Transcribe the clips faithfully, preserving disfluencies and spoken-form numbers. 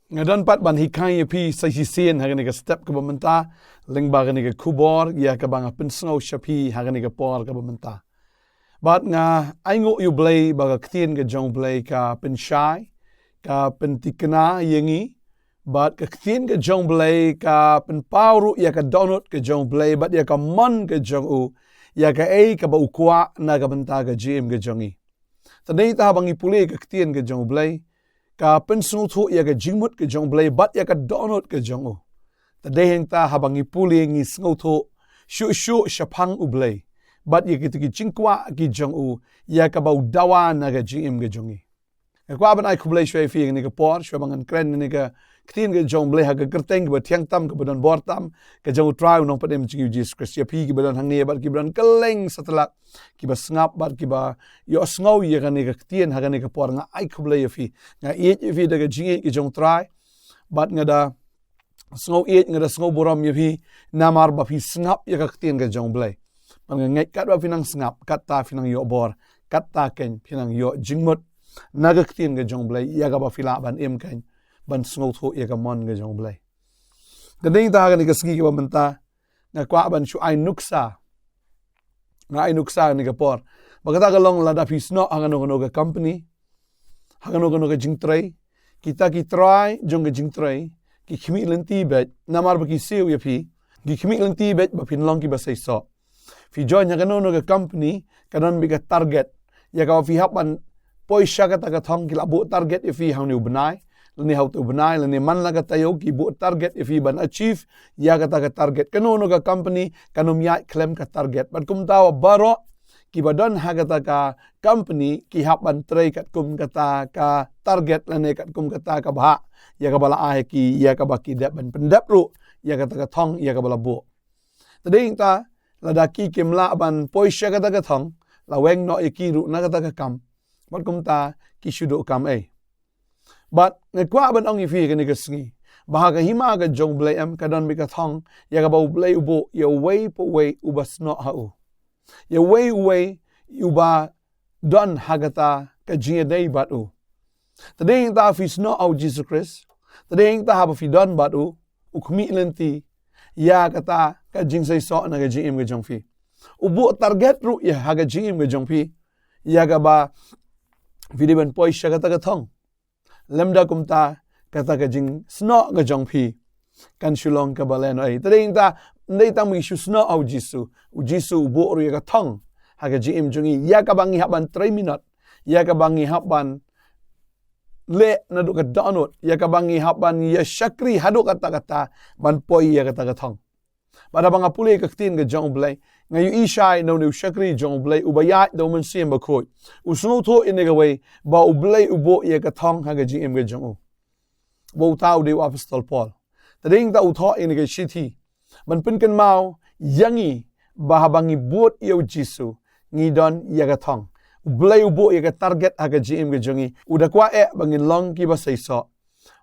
Nga don pat ban hikai ïa phi sa shisien ha kane ka step kaba mynta, lyngba kane ka khubor ïa kaba nga pynsngew sha phi ha kane ka por kaba mynta. Bad nga ainguh ïa U Blei ba ka ktien ka jong U Blei ka pynshai, ka pynthikna ïa ngi, bad ka ktien ka jong U Blei ka pynpaw ruh ïa ka dohnud ka jong U Blei, bad ïa ka mon ka jong u, ïa kaei kaba u kwah na ka bynta ka jingim ka jong ngi. Te dei ta haba ngi pule ka ktien ka jong U Blei, ka pynsngewthuh ïa ka jingmut ka jong U Blei, bad ïa ka dohnud ka jong u. Te dei hangta haba ngi pule ngi sngewthuh shuh shuh shaphang U Blei, bad ïa kita ki jingkwah ki jong u, ïa kaba u dawa na ka jingim ka jong ngi. Nga kwah ban ai khublei shuwa ïa phi ha kane ka por, shuwa ba ngan kren ïa kane ka ktien ka jong U Blei ha ka kyrteng kaba thiang tam, kaba don bor tam, ka jong U Trai U Nongpynim jong ngi U Jisu Khrist. Ïa phi kiba don hangne bad kiba don kylleng satlak, kiba sngap bad kiba ïohsngew ïa kane ka ktien ha kane ka por, nga ai khublei ïa phi. Nga ïeit ïa phi da ka jingïeit ka jong U Trai, bad nga da sngew ïeit, nga da sngew burom ïa phi, namar ba phi sngap ïa ka ktien ka jong U Blei. Bad nga ngeit katba phi nang sngap, katta phi nang ïoh bor, katta keiñ phi nang ïoh jingmut na ka ktien ka jong U Blei, ïa kaba phi lah ban im keiñ, ban sngewthuh ïa ka mon ka jong U Blei. Te dei ta ha kane ka sngi kaba mynta, nga kwah ban shu ai nuksa. Nga ai nuksa ha kane ka por. Ba kata ka long lada phi snoh ha kano kano ka company, ha kano kano ka jingtrei, kita ki trai jong ka jingtrei ki khmih lynti beit, namar ba ki siew ïa phi, ki khmih lynti beit ba phin long kiba seisoh. Phi join ha kano kano ka company, ka don beit ka target. Ïa kaba phi hap ban poi sha kata ka thong ki la buh target ïa phi ha une u bnai, lane ha uto u bnai, lane man la ka taïew ki buh target ïa phi ban achieve ïa kata ka target. Kano kano ka company kan ym ïaid khlem ka target. Bad kumta baroh kiba don ha kata ka company ki hap ban trei katkum kata ka target lane katkum kata ka bhah, ïa kaba la ai ha ki, ïa kaba ki dep ban pyndep ruh ïa kata ka thong ïa kaba la buh. Te dei ta, lada ki kim lah ban poi sha kata ka thong, la weng noh ïa ki ruh na kata ka kam, bad kumta ki shu duh kam ei. Bad nga kwah ban ong ïa phi ha kane ka sngi, ba ha ka hima ka jong U Blei em ka don beit ka thong ïa kaba U Blei u buh ïa uwei pa uwei uba snoh ha u, ïa uwei uwei uba don ha kata ka jingïadei bad u. Te dei ta phi snoh ha U Jisu Khrist, te dei ta haba phi don bad u, u khmih lynti ïa kata ka jingseisoh na ka jingim ka jong phi. U buh target ruh ïa ha ka jingim ka jong phi, ïa kaba phi dei ban poi sha kata ka thong. Lymda kumta, kata ka jingsnoh ka jong phi kan shu long kaba lehnohei. Te dei ta, ym dei tang ba ngi shu snoh ha U Jisu, U Jisu u buh ruh ïa ka thong ha ka jingim jong ngi, ïa kaba ngi hap ban trei minot, ïa kaba ngi hap ban leh naduh ka dohnud, ïa kaba ngi hap ban ïa shakri haduh katta katta ban poi ïa kata ka thong. Bad haba nga pule ka ktien ka jong U Blei, nga ïohi shai na une u shakri jong U Blei uba ïaid da U Mynsiem Bakhuid. U sngewthuh ïa kane kawei, ba U Blei u buh ïa ka thong ha ka jingim ka jong u. Ba uta u dei u apostol Paul. Te dei ta u thoh ïa kane ka shithi ban pynkynmaw ïa ngi ba haba ngi bud ïa U Jisu, ngi don ïa ka thong. U Blei u buh ïa ka target ha ka jingim ka jong ngi. U da kwah eh ba ngin long kiba seisoh,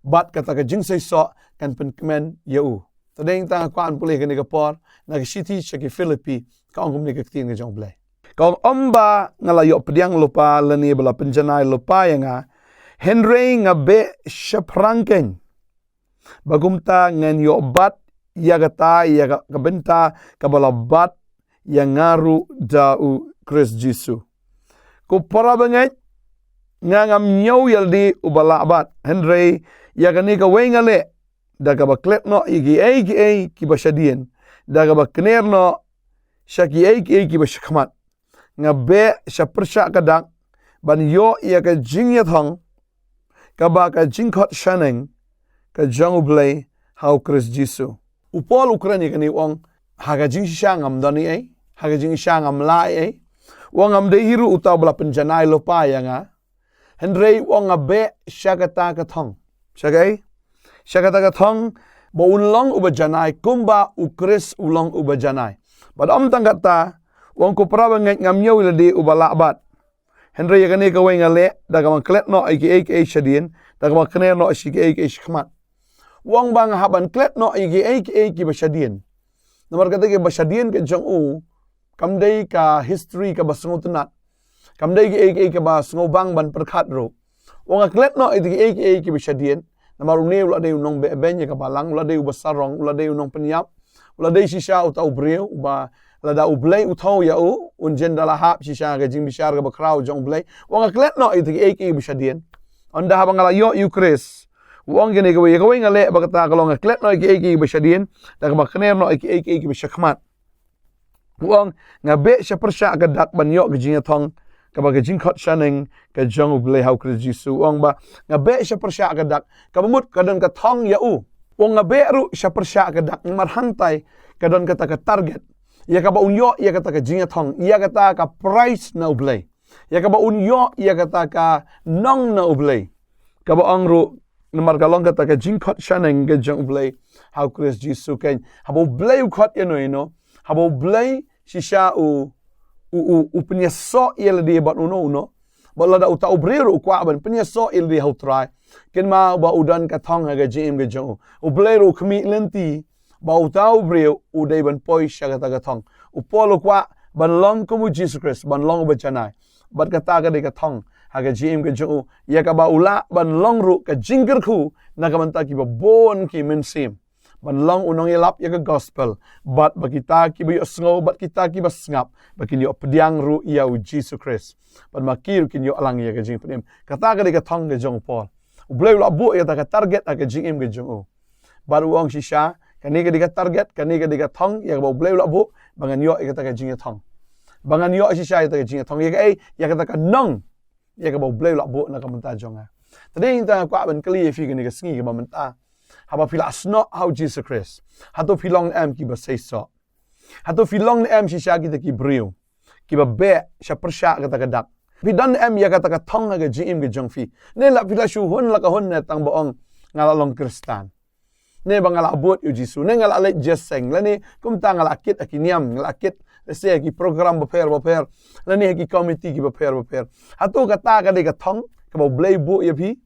bad kata ka jingseisoh kan pynkmen ïa u. Te dei ta nga kwah ban pule ha kane ka por na ka shithi sha ki Philippi, ka ong kumne ka ktien ka jong U Blei. Ka ong, ym ba nga la ïoh pdiang lypa lane ba la pynjanai lypa ïa nga, hynrei nga beh shaphrang keiñ, ba kumta ngan ïoh bat ïa kata, ïa ka, ka bynta kaba la bat ïa nga ruh da U Khrist Jisu. Ko para bangeit, nga ngam ñiew ïa lade uba lah bat, hynrei ïa kane kawei nga leh, da kaba klet noh ïa kiei kiei kiba shadien, da kaba kner noh sha kiei kiei kiba shakhmat. Nga beh sha pyrshah ka dak ban ïoh ïa ka jingïathong kaba ka jingkhot shaneng ka jong U Blei ha U Khrist Jisu. U Paul u kren ïa kane, u ong, ha ka jingshisha ngam don ei ei, ha ka jingshisha ngam lah ei ei. U ong, ngam dei hi ruh uta uba la pynjanai lypa ïa nga. Hynrei u ong, nga beh sha kata ka thong. Sha kaei? Sha kata ka thong ba un long uba janai kumba U Khrist u long uba janai. Bad ym tang kata, u ong, ko para bangeit, ngam ñiew ïa lade uba lah bat, hynrei ïa kane kawei nga leh, da kaba klet noh ïa kiei kiei shadien, da kaba kner noh sha kiei kiei shakhmat. U ong ba nga hap ban klet noh ïa kiei kiei kiba shadien. Namar kata kaba shadien ka jong u kam dei ka history kaba sngewtynnat, kam dei kiei kiei kaba sngewbang ban pyrkhat ruh. U ong, nga klet noh ïa kiei kiei kiba shadien, Namar une u la dei u nongbeh bein ïa ka balang, u la dei uba sarong, u la dei u nongpynïap, u la dei shisha uta u briew uba lada U Blei u thew ïa u, un jan da la hap shisha ka jingbishar kaba khraw jong U Blei. U ong nga klet noh ïa kiei kiei ba shadien. Ynda haba nga la ïoh ïa U Khrist, u ong kane kawei, ïa kawei nga leh ba kata ka long, nga klet noh ïa kiei kiei ba shadien, da kaba kner noh ïa kiei kiei ba shakhmat. U ong nga beh sha pyrshah ka dak ban ïoh ka jingïathong kaba ka jingkhot shaneng ka jong U Blei ha U Khrist Jisu. U ong ba nga beh sha pyrshah ka dak, kaba mut ka don ka thong ïa u. U ong nga beh ruh sha pyrshah ka dak, namar hangtai ka don kata ka target ïa kaba un ïoh ïa kata ka jingïathong, ïa kata ka prize na U Blei, ïa kaba un ïoh ïa kata ka nong na U Blei. Kaba ong ruh, namar ka long kata ka jingkhot shaneng ka jong U Blei ha U Khrist Jisu. Keiñ, haba U Blei u khot ïano ïano, haba U Blei shisha u, u, u, u pynïasoh ïa lade bad uno uno, bad lada uta u briew ruh u kwah ban pynïasoh ïa lade ha U Trai, kynmaw ba u don ka thong ha ka jingim ka jong u. U Blei ruh u khmih lynti ba uta u briew u dei ban poi sha kata ka thong. U Paul u kwah ban long kum U Jisu Khrist, ban long uba janai. Bad kata ka dei ka thong ha ka jingim ka jong u, ïa kaba u lah ban long ruh ka jingkyrkhu na ka bynta kiba bun ki mynsiem, ban long u nongïalap ïa ka gospel, bad ba kita kiba ïohsngew bad kita kiba sngap, ba kin ïoh pdiang ruh ïa U Jisu Khrist, bad ma ki ruh kin ïoh lang ïa ka jingpynim. Kata ka dei ka thong ka jong u Paul. U Blei u la buh ïa kata ka target ha ka jingim ka jong u. Bad u ong shisha, kane ka dei ka target, kane ka dei ka thong ïa kaba U Blei u la buh, ba ngan ïoh ïa kata ka jingïathong. Ba ngan ïoh shisha ïa kata ka jingïathong, ïa kaei, ïa kata ka nong ïa kaba U Blei u la buh na ka bynta jong nga. Te dei nangta nga kwah ban kylli ïa phi kane ka sngi kaba mynta, haba phi la snoh ha U Jisu Khrist, hato phi long em kiba seisoh? Hato phi long em shisha kita ki briew kiba beh sha pyrshah kata ka dak? Phi don em ïa kata ka thong ha ka jingim ka jong phi? Ne la phi la shu hun la ka hun ne tang ba ong nga la long Khristan, ne ba nga la bud ïa U Jisu, ne nga la leit jingïaseng, lane kumta nga la kit ha ki niam, nga la kit lehse ha ki program bapher bapher, lane ha ki komiti kiba pher bapher. Hato kata ka dei ka thong kaba U Blei u buh ïa phi?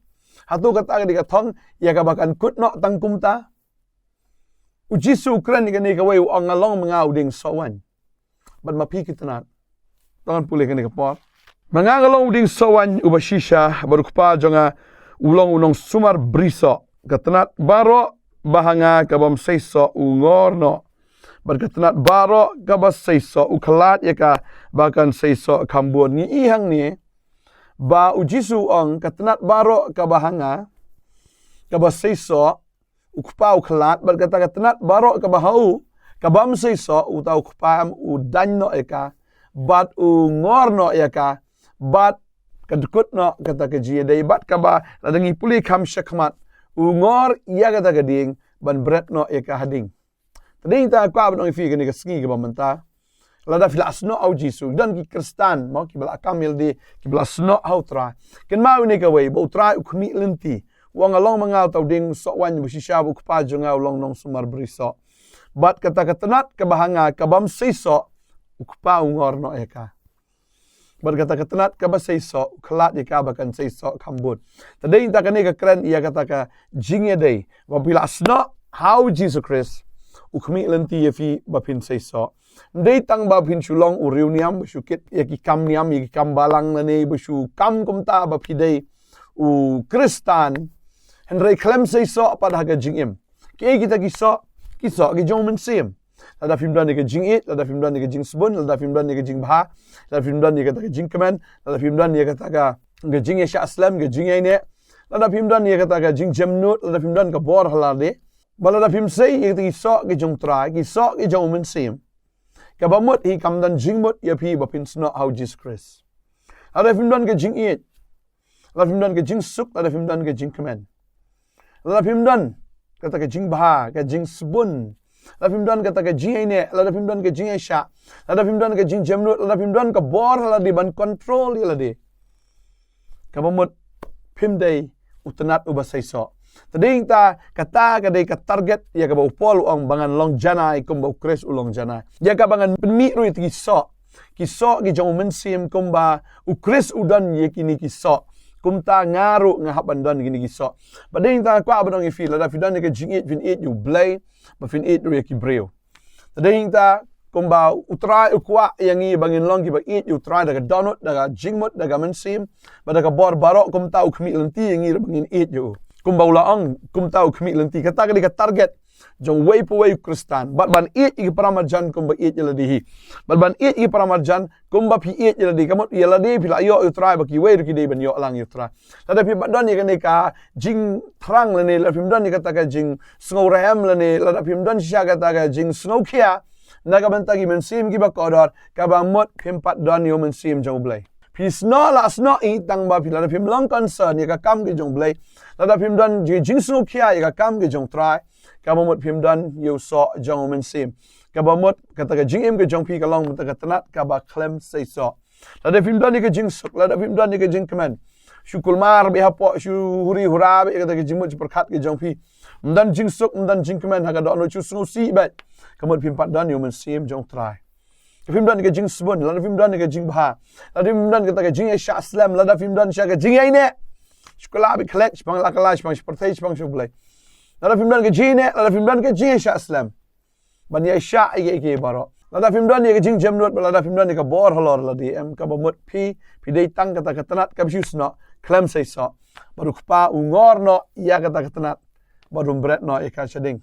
Hato kata ka dei ka thong ïa kaba kan kut noh tang kumta? U Jisu u kren ïa kane kawei, u ong nga long ma nga u dieng sohwaiñ, bad ma phi ki tnat. To ngan pule kane ka por. Ma nga nga long u dieng sohwaiñ uba shisha, bad U Kpa jong nga u long u nongsumar brisoh. Ka tnat baroh ba ha nga ka bym seisoh u ngor noh, bad ka tnat baroh kaba seisoh u khlad ïa ka ba kan seisoh kham bun. Ngi i hangne ba U Jisu u ong ka tnat baroh kaba ha nga kaba seisoh, U Kpa u khlad, bad kata ka tnat baroh kaba ha u, ka bym seisoh, uta U Kpa em u daiñ noh ïa ka, bad u ngor noh ïa ka, bad ka dkut noh kata ka jingïadei, bad kaba lada ngi pule kham shakhmat, u ngor ïa kata ka dieng ban bret noh ïa ka ha ding. Te dei nangta nga kwah ban ong ïa phi kane ka sngi kaba mynta, lada phi la snoh ha U Jisu, don ki Khristan mo kiba la kam ïa lade, kiba la snoh ha U Trai. Kynmaw ïa kane kawei, ba U Trai u khmih lynti, u ong nga long ma nga uta u dieng sohwaiñ uba shisha, bad U Kpa jong nga u long nongsumar brisoh. Bad kata ka tnat kaba ha nga ka bym seisoh, U Kpa u ngor noh ïa ka. Bad kata ka tnat kaba seisoh u khlad ïa ka ba kan seisoh kham bun. Te dei nangta kane ka kren ïa kata ka jingïadei, ba phi la snoh ha U Jisu Khrist, u khmih lynti ïa phi ba phin seisoh. Ym dei tang ba phin shu long u riewniam ba shu kit ïa ki kam niam, ïa ki kam balang, lane ba shu kam kumta ba phi dei u Khristan. Hynrei khlem seisoh pat ha ka jingim, kiei kita ki soh? Ki soh ki jong u mynsiem. Lada phim don ïa ka jingïeit, lada phim don ïa ka jingsbun, lada phim don ïa ka jingbha, lada phim don ïa kata ka jingkmen, lada phim don ïa kata ka, ka jingïashah slem, ka jingïaineh, lada phim don ïa kata ka jingjemnud, lada phim don ka bor ha lade, bad lada phim sei ïa kita ki soh ki jong U Trai, ki soh ki jong u mynsiem, kaba mut hi kam don jingmut ïa phi ba phin snoh ha U Jisu Khrist. Lada phim don ka jingïeit, lada phim don ka jingsuk, lada phim don ka jingkmen, lada phim don kata ka jingbha, ka jingsbun, lada phim don kata ka jingïaineh, lada phim don ka jingïashah, lada phim don ka jingjemnud, lada phim don ka bor ha lade ban control ïa lade, kaba mut phim dei u tnat uba seisoh. Te dei nangta kata ka dei ka target ïa kaba u Paul u ong ba ngan long janai kumba U Khrist u long janai. Ïa kaba ngan pynmih ruh ïa kita ki soh, ki soh ki jong u mynsiem kumba U Khrist u don ïa kine ki soh, kumta nga ruh nga hap ban don kine ki soh. Bad dei nangta nga kwah ban ong ïa phi, lada phi don ïa ka jingïeit, phin ïeit ïa U Blei, bad phin ïeit ruh ïa ki briew. Te dei nangta kumba U Trai u kwah ïa ngi ba ngin long kiba ïeit ïa U Trai da ka dohnud, da ka jingmut, da ka mynsiem, bad da ka bor baroh, kumta u khmih lynti ïa ngi ruh ba ngin ïeit ïa u. Kumba u la ong, kumta u khmih lynti. Kata ka dei ka target jong uwei pa uwei u Khristan. Bad ban ïeit ïa ki paramarjan kumba ïeit ïa lade hi. Bad ban ïeit ïa ki paramarjan kumba phi ïeit ïa lade. Ka mut ïa lade phi la ïoh ïa u Trai, ba kiwei ruh ki dei ban ïoh lang ïa u Trai. Lada phim don ïa kane ka jingthrang lane, lada phim don ïa kata ka jingsngewrem lane, lada phim don shisha kata ka jingsngewkhia na ka bynta ki mynsiem kiba kordor, kaba mut phim pat don ïa u Mynsiem jong u Blei. Phi snoh la snoh hi tang ba phi, lada phim long concern ïa ka kam ka jong u Blei, lada phim don ji-, jingsngewkhia ïa ka kam ka jong u Trai, kaba mut phim don ïa u soh jong u Mynsiem. Kaba mut kata ka jingim ka jong phi ka long kata ka tnat kaba khlem seisoh. Lada phim don ïa ka jingsuk, lada phim don ïa ka jingkmen, shu kulmar beit hapoh, shu huri hura beit ïa kata ka jingmut jingpyrkhat ka jong phi. Ym don jingsuk, ym don jingkmen ha ka dohnud, shu sngewsih beit. Ka mut phim pat don ïa u Mynsiem jong u Trai. Lada phim don ïa ka jingsbun, lada phim don ïa ka jingbha, lada phim don kata ka jingïaishah slem, lada phim don shisha ka jingïaineh. Shu kylla beit khlek, shaphang la kylla, shaphang sha pyrthei, shaphang sha u Blei. Lada phim don ka jingïaineh, lada phim don ka jingïaishah slem. Ban ïaishah ïa kiei kiei baroh. Lada phim don ïa ka jingjemnud, bad lada phim don ïa ka bor halor lade, em, kaba mut phi, phi dei tang kata ka tnat kaba shu snoh khlem seisoh. Bad u Kpa u ngor noh ïa kata ka tnat, bad um bret noh ïa ka shading.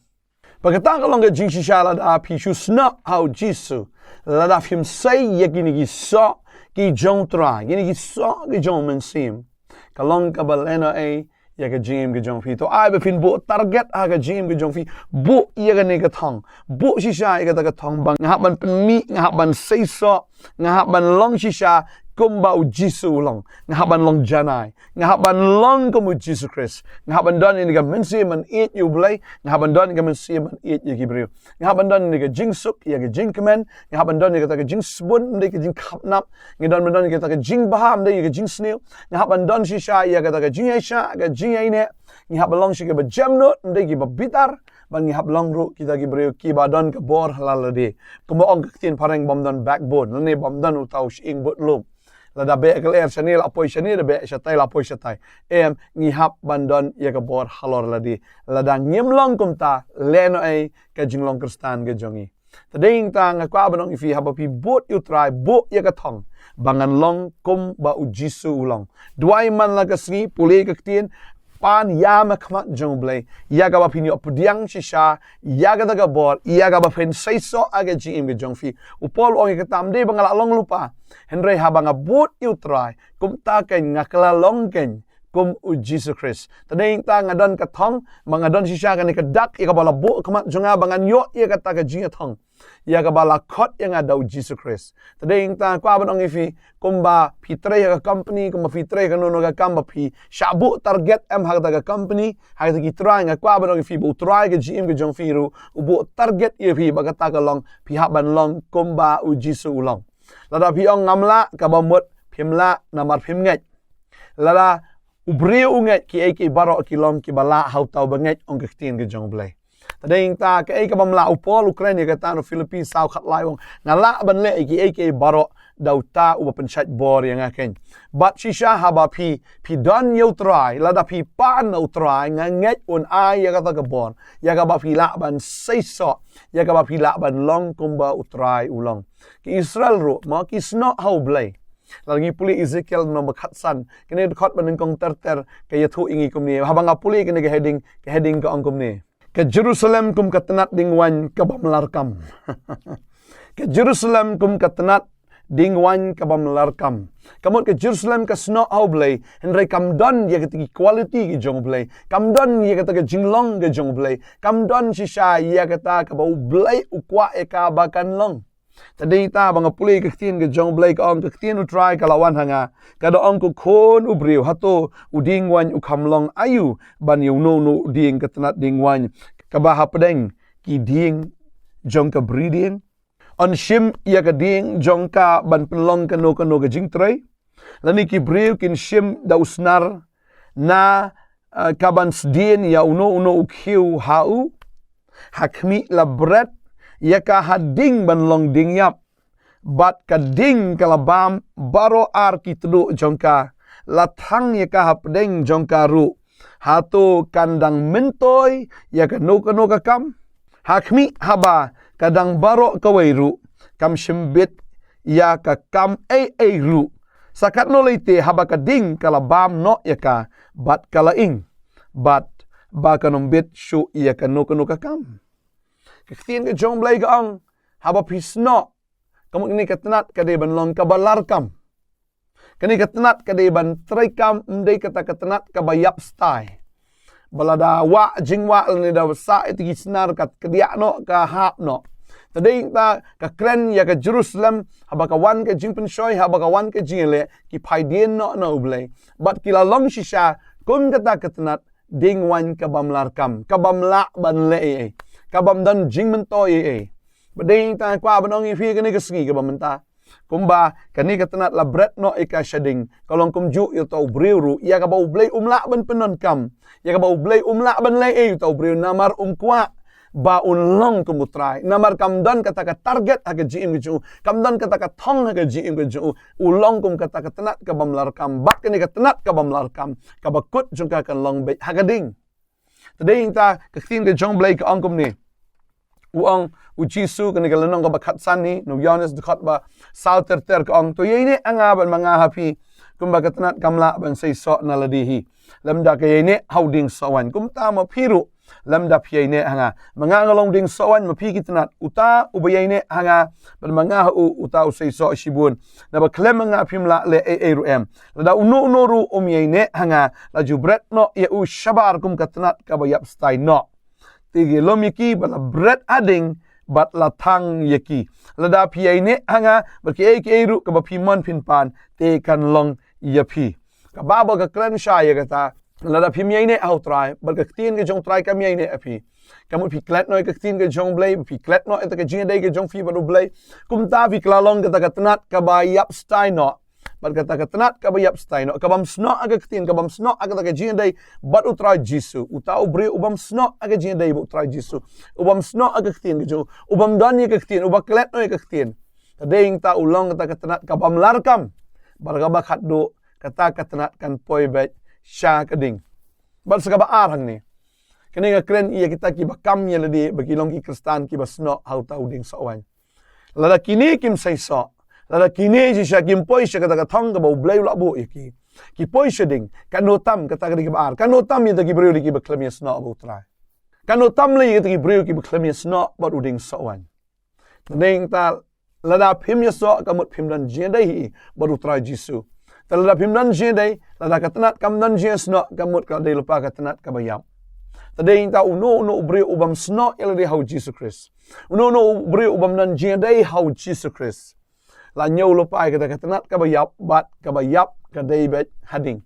Bad kata ka long ka jingshisha lada phi shu snoh ha u Jisu. Lada phim sei ïa kine ki soh ki jong u Trai, kine ki soh ki jong u Mynsiem. Ka long kaba lehnohei ïa ka jingim ka jong phi. To ai ba phin buh target ha ka jingim ka jong phi. Buh ïa kane ka thong. Buh shisha ïa kata ka thong ba nga hap ban pynmih, nga hap ban seisoh, nga hap ban long shisha kumba u Jisu u long. Nga hap ban long janai. Nga hap ban long kum u Jisu Khrist. Nga hap ban don ïa ka mynsiem ban ïeit ïa u Blei. Nga hap ban don ïa ka mynsiem ban ïeit ïa ki briew. Nga hap ban don ïa ka jingsuk, ïa ka jingkmen, nga hap ban don ïa kata ka jingsbun, ym dei ka jingkhapnap, nga don ban don ïa kata ka jingbha, ym dei ïa ka jingsniew, nga hap ban don shisha ïa kata ka jingïaishah, ka jingïaineh, nga hap ban long shisha kiba jemnud, ym dei kiba bitar, bad nga hap long ruh kita ki briew kiba don ka bor ha la lade. Kumba ong ka ktien phareng bym don backbone, lane bym don uta u shyieng bud lum. Lada beh ka lyer shane la poi shane, da beh shatai la poi shatai. Em, ngi hap ban don ïa ka bor halor lade. Lada ngim long kumta, lehnohei ka jinglong Khristan ka jong ngi. Te dei nangta nga kwah ban ong ïa phi haba phi bud ïa u Trai, buh ïa ka thong ba ngan long kumba u Jisu u long. Duwai man la ka sngi, pule ka ktien, pan ïa ka khmat jong u Blei, ïa kaba phin ïoh pdiang shisha ïa kata ka bor, ïa kaba phin seisoh ha ka jingim ka jong phi. U Paul u ong ïa kata, ym dei ba nga la long lypa, hynrei haba nga bud ïa u Trai, kumta kein nga kylla long kein kum u Jisu Khrist. Te dei nangta nga don ka thong, ba nga don shisha kane ka dak ïa kaba la buh khmat jong nga ba ngan ïoh ïa kata ka jingïathong, ïa kaba la khot ïa nga da u Jisu Khrist. Te dei nangta kwah ban ong ïa phi, kumba phi trei ha ka company, kumba phi trei ha kano kano ka kam ba phi shah buh target em ha kata ka company, ha kata ki trai, nga kwah ban ong ïa phi ba u Trai ka jingim ka jong phi ruh u buh target ïa phi, ba kata ka long phi hap ban long kumba u Jisu u long. Lada phi ong ngam lah, kaba mut phim lah namar phim ngeit. Lada u briew u ngeit, kiei kiei baroh ki long kiba lah ha uta uba ngeit, ong ka ktien ka jong u Blei. Te dei nangta kaei kabym lah, u Paul u kren ïa kata na u Philippi saw khatlai, u ong, nga lah ban leh ïa kiei kiei baroh da uta uba pynshait bor ïa nga kein. Bad shisha haba phi, phi don ïa u Trai, lada phi pan na u Trai, nga ngeit un ai ïa kata ka bor, ïa kaba phi lah ban seisoh, ïa kaba phi lah ban long kumba u Trai u long. Ki Israel ruh, mo, ki snoh ha u Blei. Lada ngi pule Ezekiel nombar khatsan, kane dkhot ba nyngkong ter ter ka ïathuh ïa ngi kumne. Haba nga pule kane ka heading, ka heading ka ong kumne: Ka Jerusalem kum ka tnat dieng waiñ kabym lah kam. Ka Jerusalem kum ka tnat dieng waiñ kabym lah kam. Ka mut ka Jerusalem ka snoh ha u Blei, hynrei kam don ïa kata ki quality ki jong u Blei. Kam don ïa kata ka jinglong ka jong u Blei. Kam don shisha ïa kata kaba u Blei u kwah ïa ka ba kan long. Te dei nangta ba nga pule ka ktien ka jong u Blei, ka ong, ka ktien u Trai ka la wan ha nga, ka da ong, ko khun u briew, hato u dieng waiñ u kham long aïu ban ïa uno uno u dieng ka tnat dieng waiñ kaba hapdeng ki dieng jong ka bri dieng? Yn shim ïa ka dieng jong ka ban pynlong kano kano ka jingtrei? Lane ki briew kin shim da u snar na, eh, ka ban sdien ïa uno uno u khiew ha u? Ha khmih, la bret ïa ka ha ding ban long dieng ïap, bad ka ding ka la bam baroh ar ki tduh jong ka, la thang ïa ka hapdeng jong ka ruh. Hato kan dang myntoi ïa kano kano ka kam? Ha khmih, haba ka dang baroh kawei ruh, kam shim bit ïa ka kam ei ei ruh. Sa katno lei te haba ka ding ka la bam noh ïa ka, bad ka la ing, bad ba kan ym bit shuh ïa kano kano ka kam. Ka ktien ka jong U Blei ka ong, haba phi snoh, ka mut kane ka tnat ka dei ban long kaba larkam. Kane ka tnat ka dei ban treikam, ym dei kata ka tnat kaba ïap stai. Ba lada wah jingwah lane da sah ïa ki snar ka kdiah noh, ka hap noh. Te dei ta ka kren ïa ka Jerusalem, haba ka wan ka jingpynshoi, haba ka wan ka jingïaleh, ki phaidien noh na U Blei. Bad ki la long shisha kum kata ka tnat, ding waiñ ka bym larkam, ka bym lah ban leh ei ei, ka bym don jingmyntoi ei ei. Ba dei ta kwah ban ong ïa phi kane ka sngi kaba mynta, kumba kane ka tnat la bret noh ïa ka sha ding, ka long kumjuh ïa uta u briew ruh, ïa kaba U Blei um lah ban pyndonkam, ïa kaba U Blei um lah ban leh ei ei uta u briew, namar um kwah ba un long kum U Trai. Namar kam don kata ka target ha ka jingim ka jong u, kam don kata ka thong ha ka jingim ka jong u, u long kum kata ka tnat ka bym larkam, bad kane ka tnat ka bym larkam, kaba kut jong ka kan long beit ha ka ding. Te dei ta ka ktien ka jong U Blei ka ong kumne. U ong U Jisu, kane ka lynnong kaba khatsan hi na u Ïoannis, dkhot ba saw ter ter, ka ong, to ïaineh ha nga bad ma nga ha phi, kumba ka tnat kam lah ban seisoh na lade hi, lymda ka ïaineh ha u dieng soh waiñ. Kumta ma phi ruh, lymda phi ïaineh ha nga, ma nga nga long dieng soh waiñ, ma phi ki tnat. Uta uba ïaineh ha nga bad ma nga ha u, uta u seisoh shibun, naba khlem ma nga phim lah leh ei ei ruh em. Lada uno uno ruh um ïaineh ha nga, la ju bret noh ïa u shabar kum ka tnat kaba ïap stai noh. Te ki lum ïa ki bad la bret ha ding bad la thang ïa ki. Lada phi ïaineh ha nga bad kiei kiei ruh kaba phi mon phin pan, te kan long ïa phi. Ka Baibl ka kren shai ïa kata, lada phim ïaineh ha U Trai bad ka ktien ka jong U Trai kam ïaineh ha phi, ka mut phi klet noh ïa ka ktien ka jong U Blei, phi klet noh ïa ka jingïadei ka jong phi bad U Blei, kumta phi kylla long kata ka tnat kaba ïap stai noh. Bad kata ka tnat kaba ïap stai noh, ka bym snoh ha ka ktien, ka bym snoh ha kata ka jingïadei bad U Trai Jisu. Uta u briew u bym snoh ha ka jingïadei bad U Trai Jisu, u bym snoh ha ka ktien ka jong u, u bym don ïa ka ktien, uba klet noh ïa ka ktien, te dei ta u long kata ka tnat ka bym larkam, bad kaba khatduh, kata ka tnat kan poi beit sha ka ding. Bad sa kaba ar hangne, kane ka kren ïa kita kiba kam ïa lade ba ki long ki Khristan kiba snoh ha uta u dieng soh waiñ. Lada kine kim seisoh, lada kine shisha kim poi sha kata ka thong kaba U Blei u la buh ïa ki, ki poi sha ding, katno tam, kata ka dei kaba ar, katno tam ïa kita ki briew kiba khlem ïa snoh bad U Trai. Katno tam lei ïa kita ki briew kiba khlem ïa snoh bad u dieng soh waiñ. Te dei ta, lada phim ïa snoh, ka mut phim don jingïadei hi bad U Trai Jisu. Te lada phim don jingïadei, lada ka tnat kam don jingïasnoh, ka mut ka dei lypa ka tnat kaba ïap. Te dei ta uno uno u briew u bym snoh ïa lade ha U Jisu Khrist, uno uno u briew u bym don jingïadei ha U Jisu Khrist, la ñiew lypa ïa kata ka tnat kaba ïap, bad kaba ïap ka dei beit ha ding.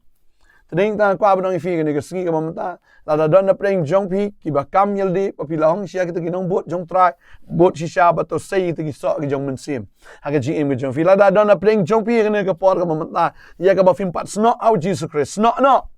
Te dei ta kwah ban ong ïa phi kane ka sngi kaba mynta, lada don na pdeng jong phi kiba kam ïa lade, ba phi la ong shisha kita ki nongbud jong U Trai, bud shisha bad to sei kita ki soh ki jong u Mynsiem ha ka jingim ka jong phi. Lada don na pdeng jong phi kane ka por kaba mynta ïa kaba phim pat snoh ha U Jisu Khrist, snoh noh.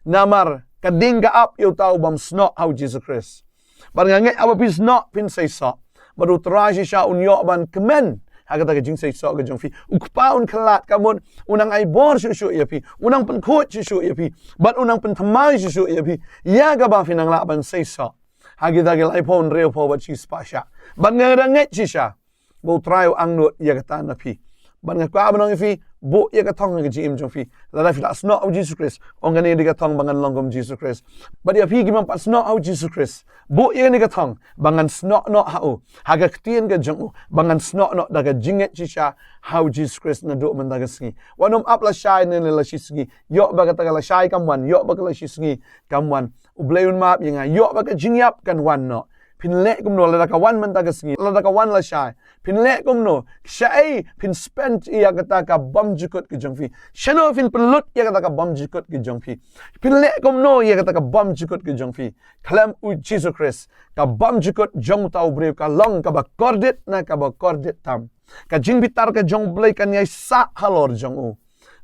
Namar ka ding ka ap ïa uta u bym snoh ha U Jisu Khrist. Bad nga ngeit haba phi snoh phin seisoh, bad U Trai shisha un ïoh ban kmen ha kata ka jingseisoh ka jong phi. U Kpa un khlad, ka mut un nang ai bor shuh shuh ïa phi, un nang pynkhuid shuh shuh ïa phi, bad un nang pynthymmai shuh shuh ïa phi, ïa kaba phin nang lah ban seisoh ha kita ki laiphew, hynriewphew bad shispah shah. Bad nga da ngeit shisha ba U Trai u angnud ïa kata na phi. Bad nga kwah ban ong ïa phi, buh ïa ka thong ha ka jingim jong phi. Lada phi la snoh ha U Jisu Khrist, ong, kane ka dei ka thong ba ngan long kum U Jisu Khrist. Bad ïa phi ki bym pat snoh ha U Jisu Khrist, buh ïa kane ka thong ba ngan snoh noh ha u, ha ka ktien ka jong u, ba ngan snoh noh da ka jingngeit shisha ha U Jisu Khrist naduh mynta ka sngi. Wat nym ap lashai ne lashisngi, ïoh ba kata ka lashai kam wan, ïoh ba ka lashisngi kam wan. U Blei un map ïa nga, ïoh ba ka jingïap kan wan noh. Phin leh kumno lada ka wan mynta ka sngi, lada ka wan lashai? Phin leh kumno? Shaei phin spend ïa kata ka bymjukut ka jong phi? Shano phin pynlut ïa kata ka bymjukut ka jong phi? Phin leh kumno ïa kata ka bymjukut ka jong phi? Khlem U Jisu Khrist, ka bymjukut jong uta u briew ka long kaba kordit na kaba kordit tam. Ka jingbitar ka jong U Blei kan ïai sah halor jong u.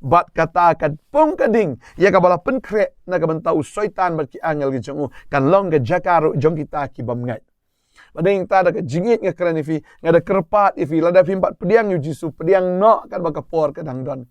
Bad kata ka pung ka ding ïa kaba la pynkhreh na ka bynta u Soitan bad ki angel ki jong u, kan long ka jaka ruh jong kita ki bym ngeit. Ba dei ta da ka jingïeit nga kren ïa phi, nga da kyrpad ïa phi, lada phim pat pdiang ïa u Jisu, pdiang noh katba ka por ka dang don.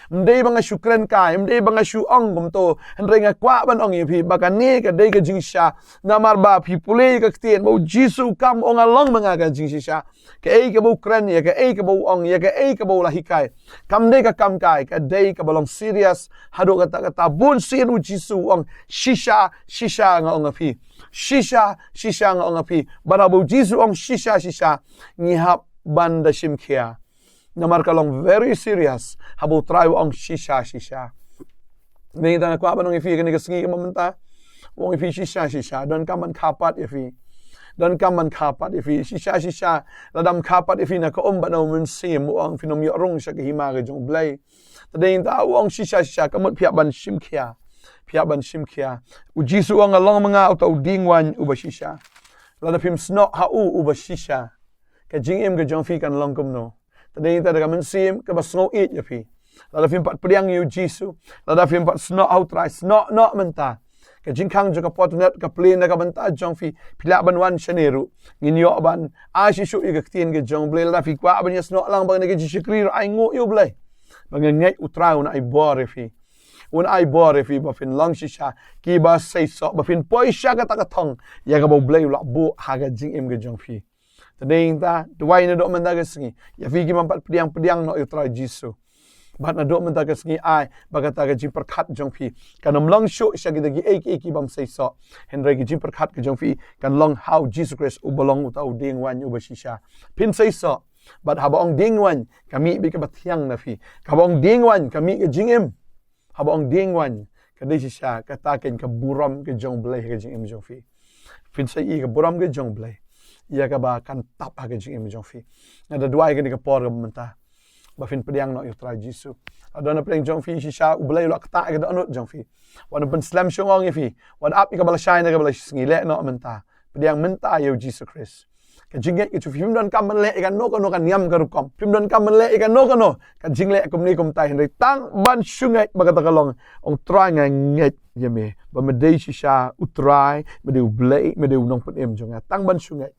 Ym dei ba nga shu kren kai, ym dei ba nga shu ong kumto, hynrei nga kwah ban ong ïa phi, ba kane ka dei ka jingshisha, namar ba phi pule ïa ka ktien, ba u Jisu kam ong, nga long ma nga ka jingshisha. Kaei kaba u kren, ïa kaei kaba u ong, ïa kaei kaba u la hikai. Kam dei ka kam kai, ka dei kaba long serious, haduh katta katta. Bun sien u Jisu u ong, shisha, shisha nga ong ïa phi. Shisha, shisha nga ong ïa phi. Bad haba u Jisu u ong shisha, shisha, ngi hap ban da shim khia. Namar ka long very serious, haba u Trai u ong shisha, shisha. Dei tang nga kwah ban ong ïa phi kane ka sngi kaba mynta. U ong ïa phi shisha, shisha, donkam ban kha pat ïa phi. Donkam ban kha pat ïa phi, shisha, shisha. Lada ym kha pat ïa phi na ka um bad na u Mynsiem, u ong phin ym ïoh rung sha ka hima ka jong u Blei. Te dei ta u ong shisha, shisha, ka mut phi hap ban shim khia. Phi hap ban shim khia. U Jisu u ong, nga long ma nga uta u dieng waiñ uba shisha. Lada phim snoh ha u uba shisha, ka jingim ka jong phi kan long kumno? Te dei ta da ka mynsiem kaba sngew ïeit ïa phi. Lada phim pat pdiang ïa u Jisu, lada phim pat snoh ha u Trai, snoh noh mynta. Ka jingkhang jong ka por, to nat ka plie na ka bynta jong phi, phi lah ban wan shane ruh. Ngin ïoh ban ai shisha ïa ka ktien ka jong u Blei. Lada phi kwah ban ïa snoh lang ba kane ka jingshakri ruh, ai nguh ïa u Blei. Ba nga ngeit u Trai un ai bor ïa phi. Un ai bor ïa phi ba phin long shisha kiba seisoh, ba phin poi sha kata ka thong ïa kaba u Blei u la buh ha ka jingim ka jong phi. Te dei ta, duwai naduh mynta ka sngi ïa phi kiba ym pat pdiang, pdiang noh ïa u Trai Jisu. Bad naduh mynta ka sngi ai ba kata ka jingpyrkhat jong phi kan ym long shuh sha kita kiei kiei kiba ym seisoh. Hynrei ka jingpyrkhat ka jong phi kan long ha u Jisu Khrist uba long uta u dieng waiñ uba shisha. Phin seisoh. Bad haba ong dieng waiñ, ka mih bad kaba thiang na phi. Haba ong dieng waiñ, ka mih ka jingim. Haba ong dieng waiñ, ka dei shisha kata ka burom ka jong u Blei ha ka jingim jong phi. Phin sa ïohi ka burom ka jong u Blei ïa kaba kan tap ha ka jingim jong phi. Nga da duwai kane ka por kaba mynta ba phin pdiang noh ïa u Trai Jisu. Lada na pdeng jong phi shisha, u Blei u la ktah ïa ka dohnud jong phi. Wat pynslem shong ïa phi, wat ap ïa kaba lashai na kaba lashisngi, leh noh mynta. Pdiang mynta ïa u Jisu Khrist. Ka jingngeit ka jong phi, phim donkam ban leh ïa kano kano ka niam ka rukom. Phim donkam ban leh ïa kano kano ka jingleh kumne kumtai, hynrei tang ban shu ngeit ba kata ka long, ong, Trai, nga ngeit ïa me ba me dei shisha u Trai, me dei u Blei, me dei u Nongpynim jong nga. Tang ban shu ngeit.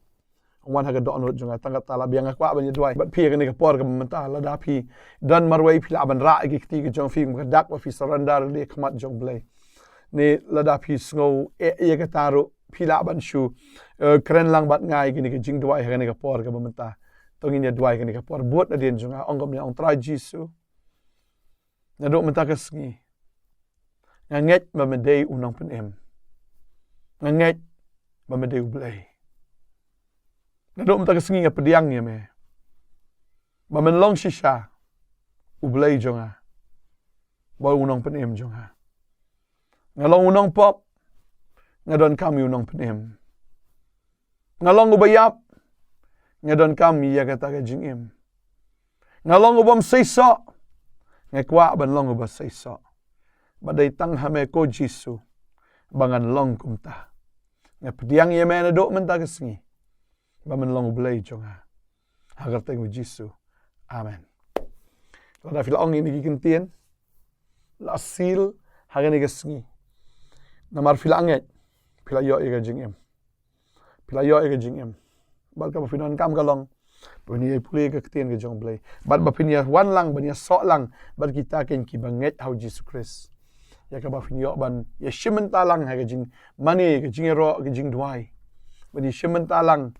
Ong, wan ha ka dohnud jong nga. Tang kata la biang, nga kwah ban ïa duwai bad phi ha kane ka por kaba mynta. Lada phi don marwei, phi lah ban rah ïa ki kti ka jong phi, ka dak ba phi surrender ïa ka khmat jong u Blei. Ne lada phi sngew eh ïa kata ruh, phi lah ban shu, eh, kren lang bad nga ïa kane ka jingduwai ha kane ka por kaba mynta. To ngin ïa duwai kane ka por. Bud nadien jong nga, ong kumne, ong, Trai Jisu, naduh mynta ka sngi nga ngeit ba me dei u Nongpynim. Nga ngeit ba me dei u Blei. Naduh mynta ka sngi nga pdiang ïa me ba men long shisha u Blei jong nga, ba u Nongpynim jong nga. Nga long u nongpop, nga donkam ïa u Nongpynim. Nga long uba ïap, nga donkam ïa kata ka jingim. Nga long uba ym seisoh, nga kwah ban long uba seisoh. Ba dei tang ha me ko Jisu ba ngan long kumta. Nga pdiang ïa me naduh mynta ka sngi ba men long u Blei jong nga. Ha ka kyrteng u Jisu. Amen. Lada phi la ong ïa kine ki kyntien, la seal ha kane ka sngi, namar phi la ngeit, phi la ïoh ïa ka jingim. Phi la ïoh ïa ka jingim. Bad kaba phi donkam ka long ba phin ïa pule ïa ka ktien ka jong u Blei, bad ba phin ïa wan lang ban ïasoh lang bad kita kiba ngeit ha u Jisu Khrist. Ïa kaba phin ïoh ban ïashim bynta lang ha ka jingmane, ka jingïaroh, ka jingduwai. Ban ïashim bynta lang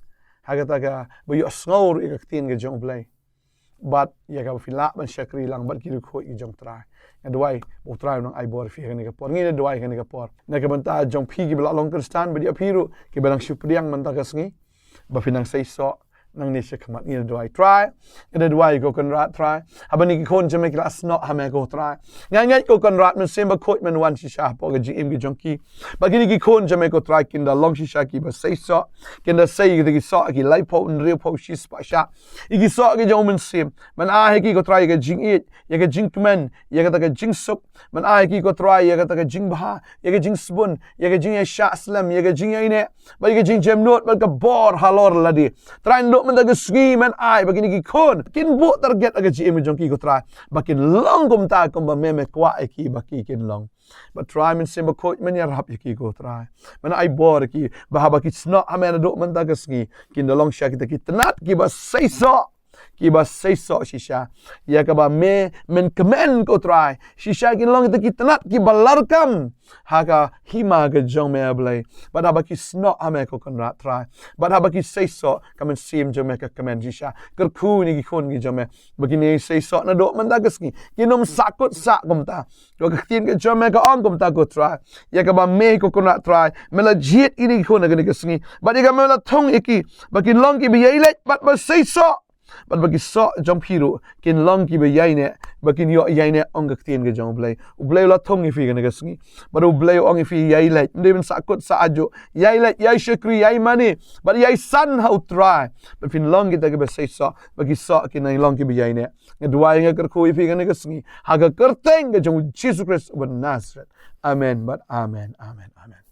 ha kata kaba ïohsngew ruh ïa ka ktien ka jong u Blei. Bad ïa kaba phi lah ban shakri lang bad ki riewkhuid ki jong u Trai. Nga duwai ba u Trai un nang ai bor ïa phi ha kane ka por. Ngin ïa duwai ha kane ka por na ka bynta jong phi kiba la long Khristan, bad ïa phi ruh kiba nang shu pdiang mynta ka sngi, ba phin nang seisoh nangne sha khmat. Ngin ïa duwai. Trai, nga da duwai ïa ko Conrad, Trai. Haba kine ki khun jong me ki la snoh ha me ko Trai, nga ngeit ko Conrad, Mynsiem Bakhuid men wan shisha hapoh ka jingim ka jong ki. Ba kine ki khun jong me ko Trai kin da long shisha kiba seisoh, kin da sei ïa ki soh ki laiphew, hynriewphew, shispah shah. Ïa ki soh ki jong u Mynsiem. Men ai ha ki ko Trai ïa ka jingïeit, ïa ka jingkmen, ïa kata ka jingsuk. Men ai ha ki ko Trai ïa kata ka jingbha, ïa ka jingsbun, ïa ka jingïashah slem, ïa ka jingïaineh, bad ïa ka jingjemnud, bad ka bor halor lade. Trai, naduh mynta ka sngi men ai ba kine ki khun kin buh target ha ka jingim jong ki, ko Trai, ba kin long kumta kumba me me kwah ïa ki ba ki kin long. Bad Trai, Mynsiem Bakhuid men ïarap ïa ki, ko Trai. Men ai bor ïa ki ba haba ki snoh ha me naduh mynta ka sngi, kin da long shisha kita ki tnat kiba seisoh, kiba seisoh shisha. Ïa kaba me men kmen, ko Trai, shisha kin long kita ki tnat kiba larkam ha ka hima ka jong me, A Blei. Bad haba ki snoh ha me, ko Kynrad Trai, bad haba ki seisoh, ka mynsiem jong me ka kmen shisha. Kyrkhu ïa ki khun ki jong me ba kin ïai seisoh naduh mynta ka sngi, kin ym sahkut sah kumta. Ka ktien ka jong me ka ong kumta, ko Trai, ïa kaba me, ko Kynrad Trai, me la jied ïa kine ki khun ha kane ka sngi, bad ïa kaba me la thung ïa ki ba kin long kiba ïai leit bad ba seisoh, bad ba ki soh jong phi ruh kin long kiba ïaineh, ba kin ïoh ïaineh, ong ka ktien ka jong U Blei. U Blei u la thung ïa phi ha kane ka sngi, bad U Blei u ong ïa phi, ïai leit, ym dei ban sahkut sah ajuh, ïai leit, ïai shakri, ïai mane, bad ïai san ha U Trai, ba phin long kita kiba seisoh, ba ki soh kin long kiba ïaineh. Nga duwai, nga kyrkhu ïa phi ha kane ka sngi ha ka kyrteng ka jong U Jisu Khrist uba Nasareth. Amen bad amen, amen, amen.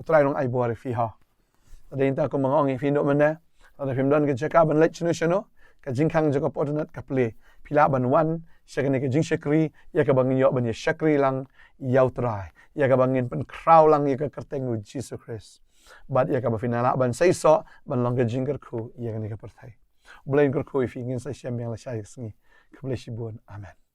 U Trai u long ai bor ïa phi, ho. Lada ynda kumba nga ong ïa phi naduh mynne, lada phim don ka jaka ban leit shano shano, ka jingkhang jong ka Fortnite ka plie. Phi lah ban wan sha kane ka jingshakri, ïa kaba ngin ïoh ban ïa shakri lang ïa U Trai, ïa kaba ngin pynkhraw lang ïa ka kyrteng U Jisu Khrist, bad ïa kaba phin lah ban seisoh ban long ka jingkyrkhu ïa kane ka pyrthei. U Blei un kyrkhu ïa phi. Ngin sa ïashem biang lashai ka sngi. Khublei shibun. Amen.